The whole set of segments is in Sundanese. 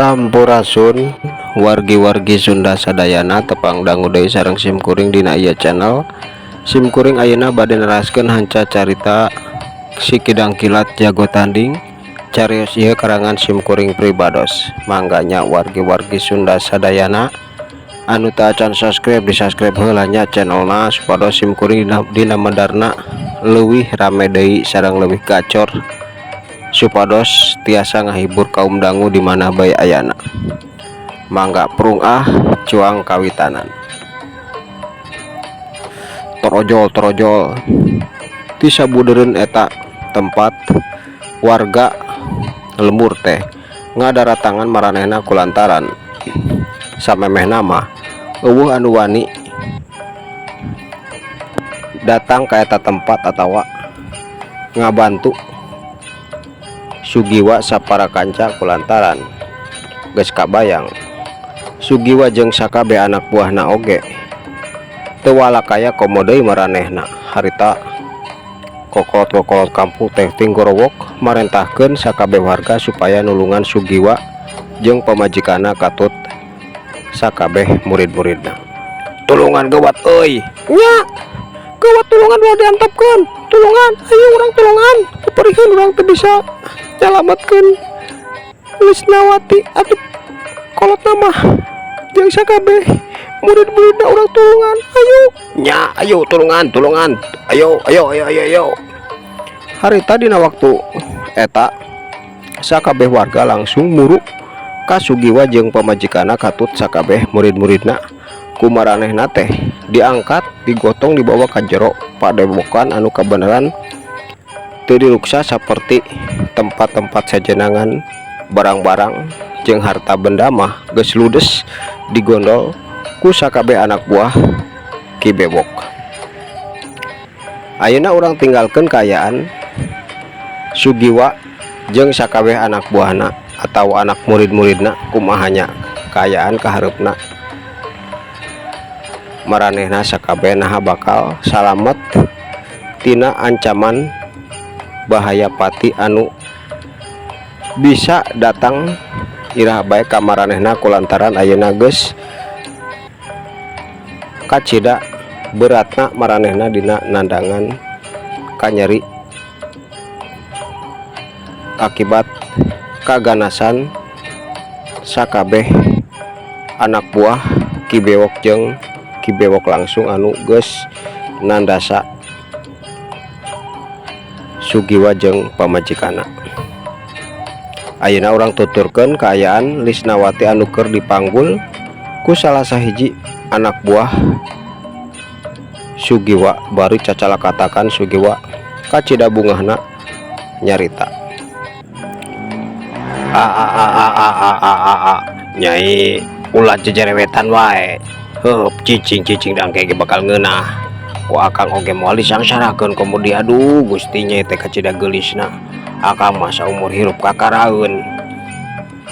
Sampurasun wargi-wargi Sunda sadayana, tepang dangu deui sareng sim kuring dina ieu channel. Sim kuring ayeuna bade neraskeun hanca carita Si Kidang Kilat Jago Tanding. Carios ieu karangan sim kuring pribados. Mangga nya, wargi-wargi Sunda sadayana anu teu acan subscribe, di subscribe heula nya channelna, supados sim kuring dina medarna leuwih rame deui sareng leuwih gacor, supados tiasa ngahibur kaum dangu di mana bae ayana. Mangga prung ah, cuang kawitanan. Torojol torojol ti sabudeureun eta tempat, warga lembur teh ngadaratangan maranehna kulantaran samemehna mah euweuh anu wani datang ka eta tempat atawa ngabantu Sugiwa sapara kanca, kulantaran geus kabayang Sugiwa jeung sakabeh anak buahna oge teu walakaya, komo deui maranehna. Harita kokolot-kokolot kampung teh tinggorowok marentahkeun sakabeh warga supaya nulungan Sugiwa jeung pamajikanna katut sakabeh murid-muridna. "Tulungan, gawat euy nya, gawat, tulungan, ulah diantepkeun, tulungan, ayo urang tulungan, peperiheun urang teu bisa nyalametkeun Lisnawati atuh, kolotna mah jeung sakabeh murid-muridna, urang tulungan, ayo nya, ayo tulungan, tulungan, ayo ayo ayo ayo ayo." Harita dina waktu eta sakabeh warga langsung muru ka Sugiwa jeung pamajikanna katut sakabeh murid-muridna. Ku maranehna teh diangkat, digotong, dibawa ka jero padepokan anu kabeneran teu diruksa, saperti tempat-tempat sajenangan. Barang-barang jeung harta benda mah geus ludes digondol ku sakabeh anak buah Ki Bewok. Ayeuna urang tinggalkeun kaayaan Sugiwa jeung sakabeh anak buahna atau anak murid-muridna, kumaha nya kaayaan kahareupna maranehna sakabeh, naha bakal salamet tina ancaman bahaya pati anu bisa datang iraha bae ka maranehna, kulantaran ayeuna geus kacida beratna maranehna dina nandangan kanyeri akibat kaganasan sakabeh anak buah Ki Bewok jeung Ki Bewok langsung anu geus nandasa Sugiwa jeung pamajikanna. Ayeuna urang tuturkeun kaayaan Lisnawati anu keur dipanggul ku salah sahiji anak buah Sugiwa bari cacalakatakan. Sugiwa kacida bungahna nyarita, "A a a a a a a a a, Nyai ulah jejerewetan wae. Heup, cicing cicing, da engke ge bakal ngeunah. Ku akang oge moal disangsarakeun komo di. Aduh Gusti, Nyai teh kacida geulisna. Akang mah saumur hirup kakaraeun,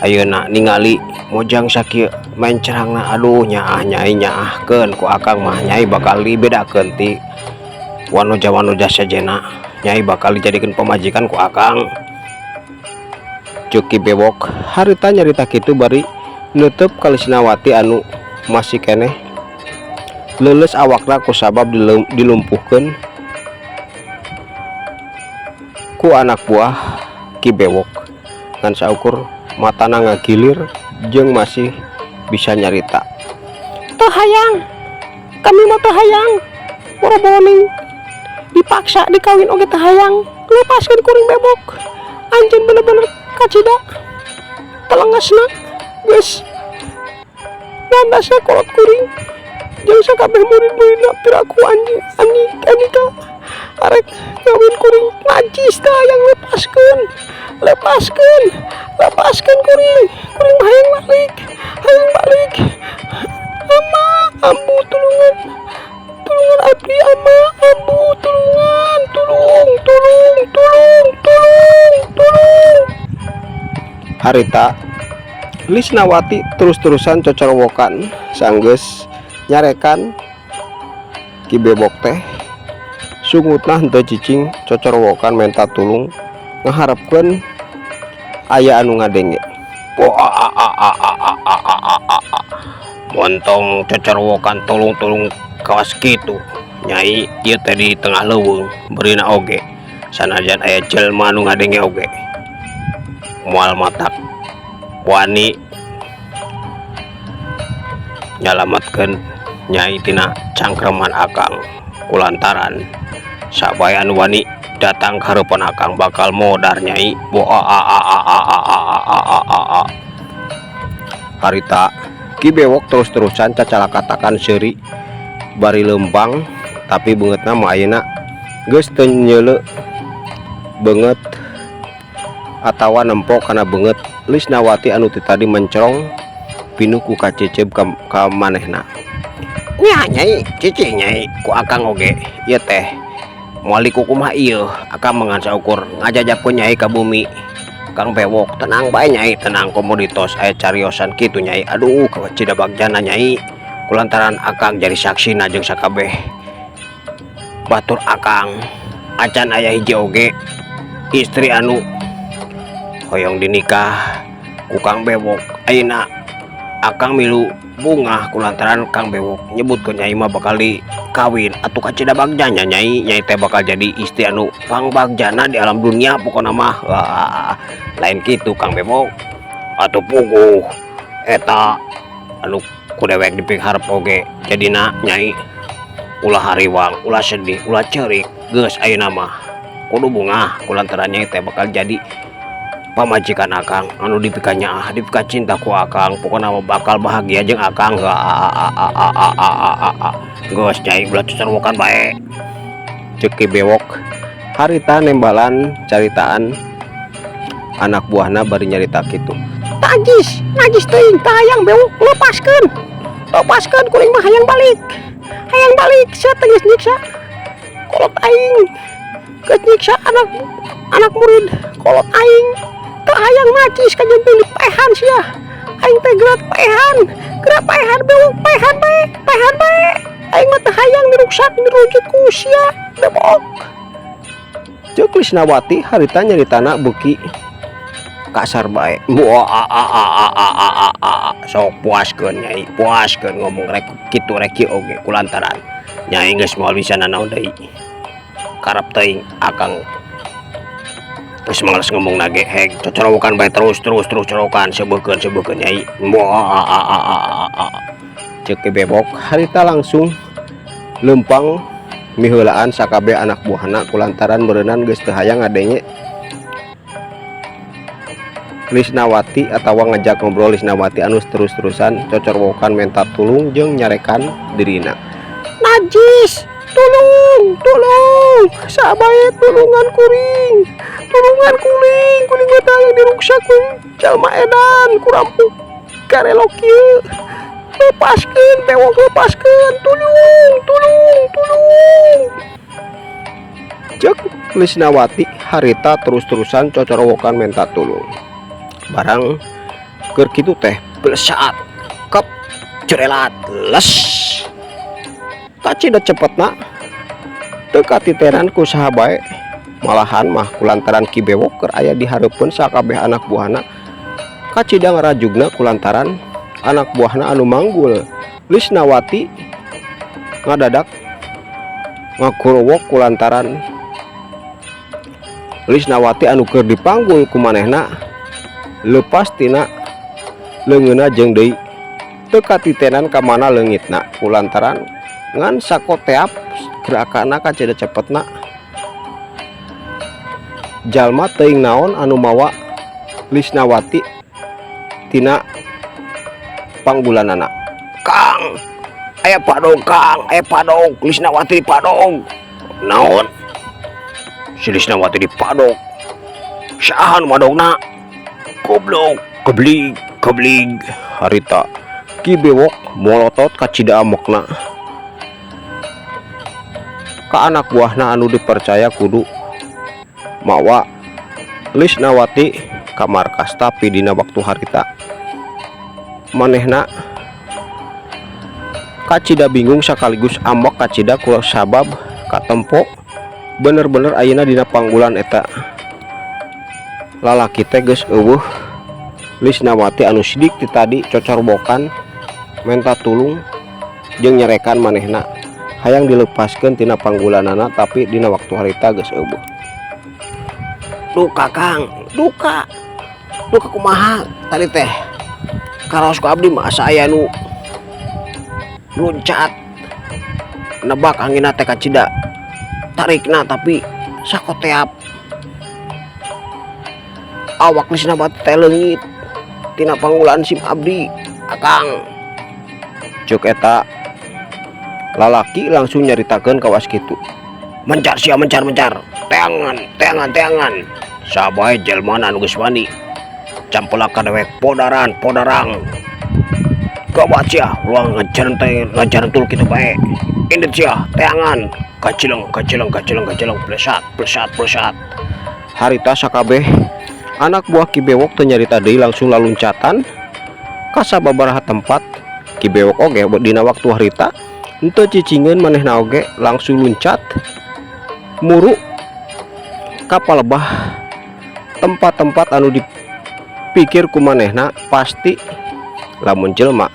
ayeuna ningali mojang sakieu mencrangna. Aduh, nyaah Nyai, nyaahkeun. Ku akang mah Nyai bakal dibedakeun ti wanoja-wanoja sejenna. Nyai bakal dijadikeun pamajikan ku akang," ceuk Ki Bewok. Harita nyarita kitu bari neuteub ka Lisnawati anu masih keneh leuleus awakna kusabab dilumpuhkeun ku anak buah Ki Bewok. Ngan saukur matana ngagilir jeung masih bisa nyarita, "Teu hayang, kami mah teu hayang, boro-boro ning dipaksa dikawin oge teu hayang. Lepaskeun kuring, Bewok. Anjeun bener-bener kacida telengesna, geus nandasa kolot kuring jeung sakabeh murid-muridna. Piraku anjing anjing andika arek ngawin kuring? Najis, teu hayang, lepaskeun, lepaskeun, lepaskeun kuring. Kuring mah hayang balik, hayang balik. Ama, ambu, tulungan, tulungan abdi, ama, ambu, tulungan, tulung, tulung, tulung, tulung, tulung." Harita Lisnawati terus-terusan cocorowokan sanggeus nyarekan Ki Bewok teh sungutna henteu cicing, cocorowokan menta tulung, ngaharepkeun aya anu ngadenge. Montong cocorwokan tulung-tulung kawas kitu, Nyai. Ieu teh di tengah leuweung beurina oge sanajan aya jelema nu ngadenge oge moal matak wani nyalametkeun Nyai tina cangkreman akang, kulantaran sabaya anu wani datang ka hareupan akang bakal modar, Nyai. Harita Ki Bewok terus-terusan cacalakatakan seuri bari leumpang, tapi beungeutna mah ayeuna geus teu nyeuleu beungeut atawa nempo kana beungeut Lisnawati anu ti tadi mencrong pinuh ku kaceceub ka manehna. Nya, Nyai, cicing, Nyai, ku akang oge ieu teh moal dikukumaha ieu. Akang mah ngan saukur ngajajabkeun Nyai ka bumi. Kang Bewok, tenang bae, Nyai, tenang. Komoditos aya cariosan kitu, Nyai. Aduh, kacida bagjana Nyai, kulantaran akang jadi saksina jeung sakabeh batur akang acan aya hiji oge istri anu hoyong dinikah ku Kang Bewok. Ayeuna akang milu bungah kulantaran Kang Bewok nyebutkeun Nyai mah bakal dikawin. Atuh kacida bagjana, Nyai. Nyai teh bakal jadi istri anu pangbagjana di alam dunia pokona mah. Wah, lain kitu, Kang Bewok. Atuh puguh eta anu ku dewek dipikharep oge jadina. Nyai ulah hariwang, ulah sedih, ulah ceurik. Geus, ayeuna mah kudu bungah kulantaran Nyai teh bakal jadi pamajikan akang anu dipika nyaah, dipika cinta ku akang. Pokona mah bakal bahagia jeung akang. Geus, Nyai, ulah cocorwokan bae, ceuk Ki Bewok harita nembalan caritaan anak buahna bari nyarita kitu. Najis, najis teuing, teu hayang, Bewok. Lepaskeun, lepaskeun. Kuring mah hayang balik, hayang balik. Sia teh geus nyiksa kolot aing, geus nyiksa anak anak murid kolot aing. Teu hayang, najis kajeun teh dipaehan sia. Aing teh geura paehan, geura paehan, Bewok. Paehan bae, paehan bae. Aing mah teu hayang diruksak, dirujut ku sia, Bewok, ceuk Lisnawati harita nyaritana beuki kasar bae. Sok puaskeun, Nyai, puaskeun. Ngomong rek kitu rek kieu oge, kulantaran Nyai geus moal bisa nanaon deui, karep teuing akang geus males ngomong nage. Heg, cocorowokan bae terus, terus, terus, corowokan. Seubeuhkeun, seubeuhkeun, Nyai, ceuk Ki Bewok harita langsung leumpang miheulaan sakabeh anak buahna, kulantaran meureunan geus teu hayang ngadenge Lisnawati atawa ngajak ngobrol Lisnawati anu terus-terusan cocorwokan menta tulung jeung nyarekan dirina. Najis, tulung, tulung, sabae tulungan kuring, tulungan kuring. Kuring mah teu hayang diruksak ku jalma edan, ku rampuk garelo kieu. Lepaskeun, Bewok, lepaskeun. Tulung, tulung, tulung, ceuk Lisnawati harita terus-terusan cocorowokan menta tulung. Barang keur kitu teh, blesaat kep jerelat les, kacida cepetna, teu katitenan ku saha bae. Malahan mah kulantaran Ki Bewok keur aya di hareupeun sakabeh anak buahna, kacida ngarajugna kulantaran anak buahna anu manggul Lisnawati ngadadak ngakurowok, kulantaran Lisnawati anu keur dipanggul ku manehna lepas tina leungeunna jeung deui teu katitenan ka mana leungitna, kulantaran ngan sakoteap gerakanna kacida cepetna jalma teuing naon anu mawa Lisnawati tina panggulanana. Kang, aya padog, Kang, aya padog. Lisnawati dipadog. Naon? Si Lisnawati dipadog? Saha nu madogna? Goblok, keblig, keblig. Harita Ki Bewok molotot kacida amekna ka anak buahna anu dipercaya kudu mawa Lisnawati ka markas, tapi dina waktu harita manehna kacida bingung sekaligus ambek kacida ku sabab katempo bener-bener ayeuna dina panggulan eta lalaki teh geus euweuh. Lisnawati anu sidik ti tadi cocorbokan menta tulung jeung nyerekan manehna hayang dilepaskeun tina panggulanana tapi dina waktu harita geus euweuh. Duka Kang, duka. Duka kumaha tadi teh? Karaos ku abdi mah asa aya nu luncat nebak anginna teh kacida tarikna tapi sakoteap awak Lisnawati teh leungit tina panggulaan sim abdi Akang. Cuk eta lalaki langsung nyaritakeun kawas kitu. Mencar sia mencar mencar. Teangan teangan teangan. Sabae jelmana anu geus wani. Campelak ka dewek podaran podarang. Gawat sia ulah ngajarentul kitu bae. Indit sia teangan. Kacileng kacileng kacileng kacileng plesat plesat plesat. Harita sakabeh anak buah Ki Bewok teu nyarita deui langsung laluncatan ka sababaraha tempat. Ki Bewok oge dina waktu harita henteu cicingeun manehna oge langsung luncat muru ka palebah tempat-tempat anu dipikir ku manehna pasti lamun jelema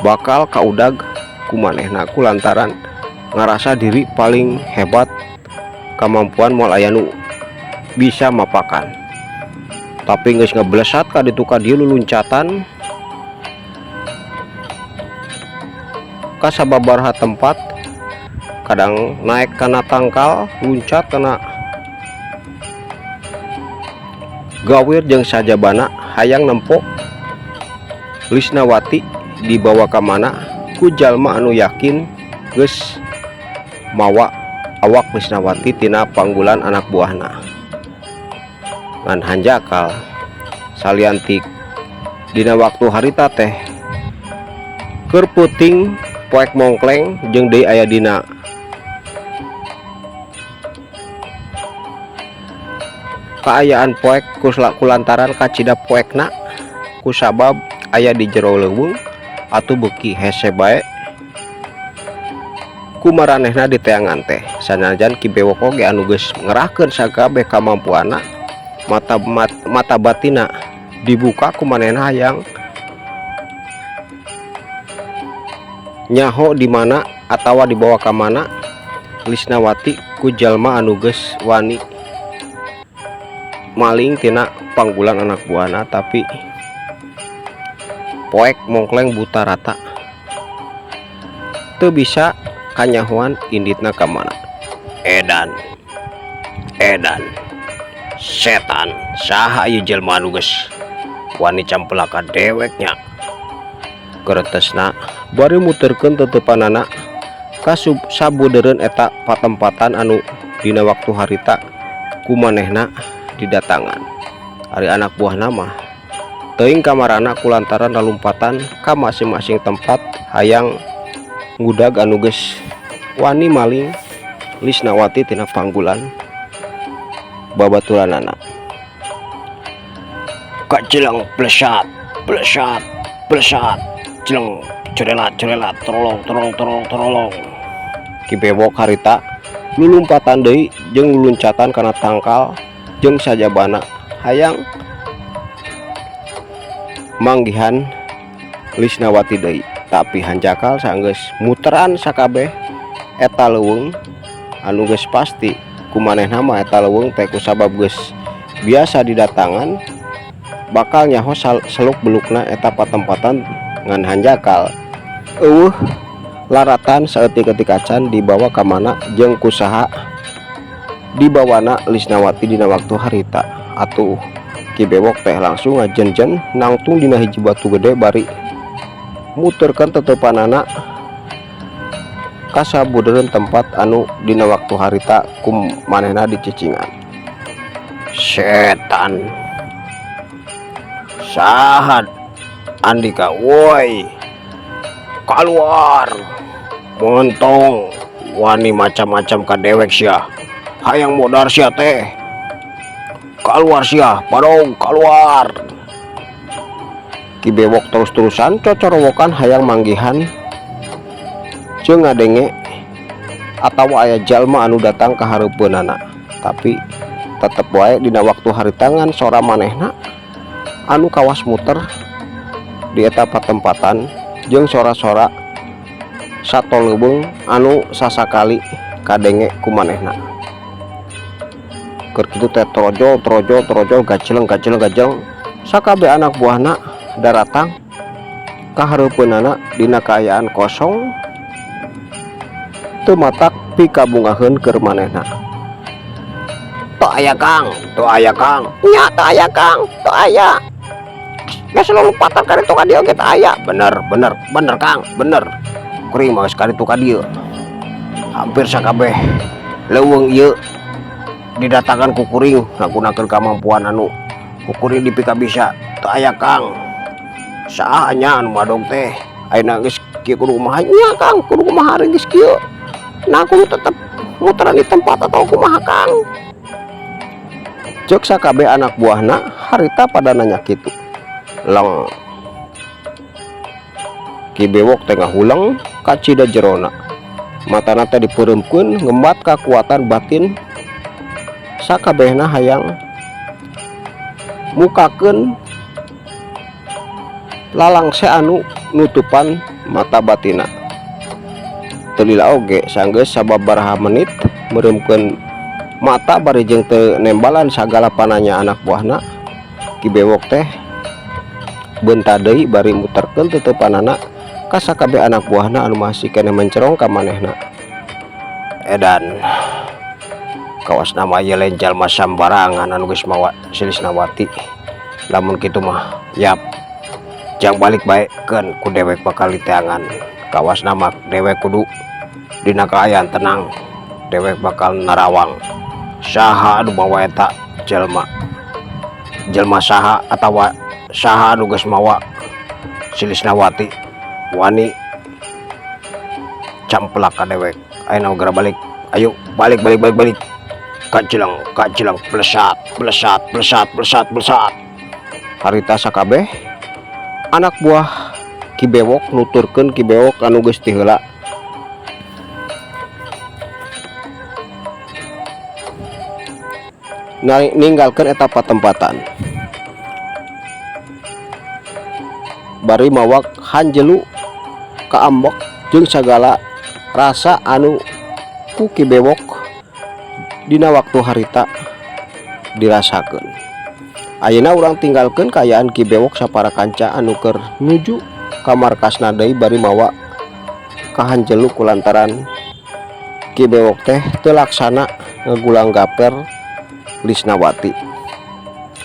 bakal kaudag ku manehna kulantaran ngarasa diri paling hebat kamampuan moal aya nu bisa mapakan. Tapi geus ngeblesat ka ditu ka dieu luluncatan ka sababaraha tempat, kadang naek kana tangkal luncat kana gawir jeung sajabana hayang nempo Lisnawati dibawa ka mana ku jalma anu yakin geus mawa awak Lisnawati tina panggulan anak buahna. Ngan hanjakal salianti dina waktu harita teh keur peuting poek mongkleng jeung deui aya dina kaayaan poek kulantaran kacida poekna kusabab aya di jero leuweung atuh beuki hese bae kumaranehna diteangan teh. Sanajan Ki Bewok oge anu geus ngerahkeun sakabeh kamampuanna mata batina dibuka ku manehna hayang nyaho di mana atawa dibawa ka mana Lisnawati ku jalma anu geus wani maling tina panggulan anak buahna tapi poek mongkleng buta rata teu bisa kanyahoan inditna ka mana. Edan edan setan saha ieu jelema anu geus wani campelak ka dewek nya. Geretesna bari muterkeun teuteupanana ka sabudeureun eta patempatan anu dina waktu harita ku manehna didatangan. Ari anak buahna mah teuing kamarana kulantaran lalumpatan ka masing-masing tempat hayang ngudag anu geus wani maling Lisnawati tina panggulan babaturanana. Kacilang plesat plesat plesat cileng cerelat cerelat terolong terolong terolong terolong. Ki Bewok harita lulumpatan deui jeung luluncatan kana tangkal jeung sajabana hayang manggihan Lisnawati deui tapi hanjakal sanggeus muteran sakabeh eta leuweung anu geus pasti ku manehna mah eta leuweung teh kusabab geus biasa didatangan bakal nyaho seluk belukna eta patempatan ngan hanjakal eueuh laratan saeutik-eutik acan dibawa ka mana jeung kusaha dibawana Lisnawati dina waktu harita. Atuh Ki Bewok teh langsung ngajenjen nangtung dina hiji batu gede bari muterkeun teteupanana ka sabudeureun tempat anu dina waktu harita ku manehna dicicingan. Setan saha Andika woi kaluar montong wani macam-macam ka dewek sia hayang modar sia teh kaluar sia badog kaluar. Ki Bewok terus-terusan cocorowokan hayang manggihan jeung ngadenge atawa aya jalma anu datang ka hareupeunana tapi tetep wae dina waktu haritangan sora manehna Anu kawas muter di eta patempatan jeung sora-sora sato leuweung anu sasakali kadenge ku manehna. Keur kitu teh trojol trojol trojol gajleng gajleng gajleng sakabeh anak buahna daratang ka hareupeunana dina kaayaan kosong teu matak pikabungaheun keur manehna. Teu aya Kang, teu aya Kang, nya teu aya Kang, teu aya. Geus lolupatan ka ditu ka dieu ge teu aya. Bener bener bener Kang, bener. Kuring mah geus ka ditu ka dieu. Hampir sakabeh leuweung ieu didatangan ku kuring ngagunakeun kamampuan anu ku kuring dipikabisa teu aya Kang. Saha nya anu madog teh? Ayeuna geus kieu kudu kumaha nya Kang, kudu kumaha ari geus kieu. Nah kudu tetep muteran di tempat atau kumaha Kang? Ceuk sakabeh anak buahna harita pada nanya kitu. Leng. Ki Bewok teh ngahuleng kacida jerona. Matana teh dipeureumkeun ngembat kakuatan batin sakabehna hayang mukakeun lalangse anu nutupan mata batina. Teu lila oge sanggeus sababaraha menit meureumkeun mata bari jeung teu nembalan sagala pananya anak buahna. Ki Bewok teh beunta deui bari muterkeun tuteupanana ka sakabeh anak buahna anu masih keneh mencerong ka manehna. Edan kawasna mah ieu lain jalma sambarangan anu geus mawa si Lisnawati. Lamun kitu mah yap jang balik bae keun ku dewek bakal diteangan. Kawasna mah dewek kudu dina kaayaan tenang, dewek bakal narawang saha anu mawa eta jelema. Jelema saha atawa saha anu geus mawa si Lisnawati wani camplak ka dewek. Ayeuna geura balik, ayo balik balik balik balik. Kajeleng kajeleng blesat blesat blesat blesat blesat. Harita sakabeh anak buah Ki Bewok nuturkeun Ki Bewok anu geus ti heula ninggalkeun eta patempatan. Bari mawa hanjelu kaambek jeung sagala rasa anu ku Ki Bewok dina waktu harita dirasakeun. Ayeuna urang tinggalkeun kaayaan Ki Bewok sapara kanca anu keur nuju ka markasna deui bari mawa kahanjelu kulantaran Ki Bewok teh teu laksana ngagulang gaper Lisnawati.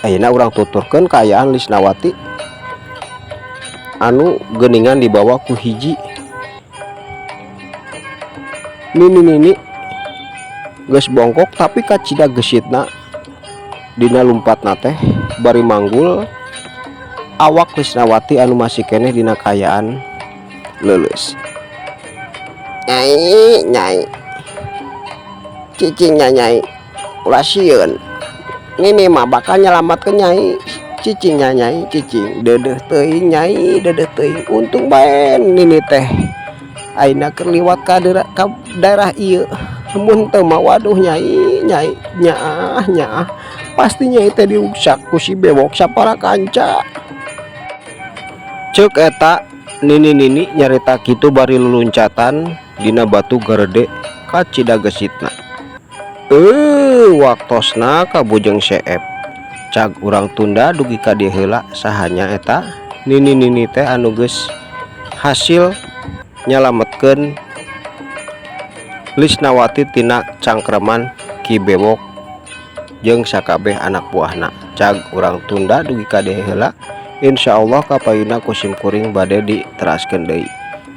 Ayeuna urang tuturkeun kaayaan Lisnawati anu geuningan dibawa ku hiji nini-nini geus bongkok tapi kacida gesitna dina lumpatna teh bari manggul awak Lisnawati anu masih keneh dina kaayaan leuleus. Nyai, nyai. Cicing nya nyai. Ulah sieun. Nini mah bakal nyalamatkeun nyai. Cicing nya nyai, cicing. Deudeuh teuing nyai, deudeuh teuing. Untung bae nini teh ayeuna keur liwat ka daerah ieu. Mun teu mah waduh nyai, nyai, nyaah, nyaah. Pasti nyai teh diruksak ku si Bewok sapara kanca. Ceuk eta nini-nini nyarita kitu bari luluncatan dina batu garede kacida gesitna. Waktosna kabujeng seep. Cag urang tunda dugi ka dieu heula sahanya eta nini-nini teh anu geus hasil nyalametkeun Lisnawati tina cangkreman Ki Bewok jeung sakabeh anak buahna. Cag urang tunda dugi ka dieu heula. Insyaallah kapayuna ku sim kuring bade diteraskeun deui.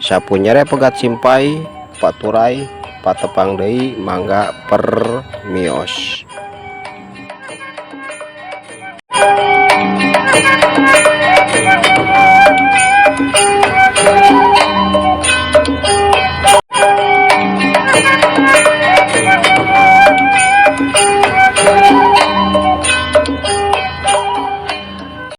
Sapu nyere pegat simpai paturay patepang deui mangga permios.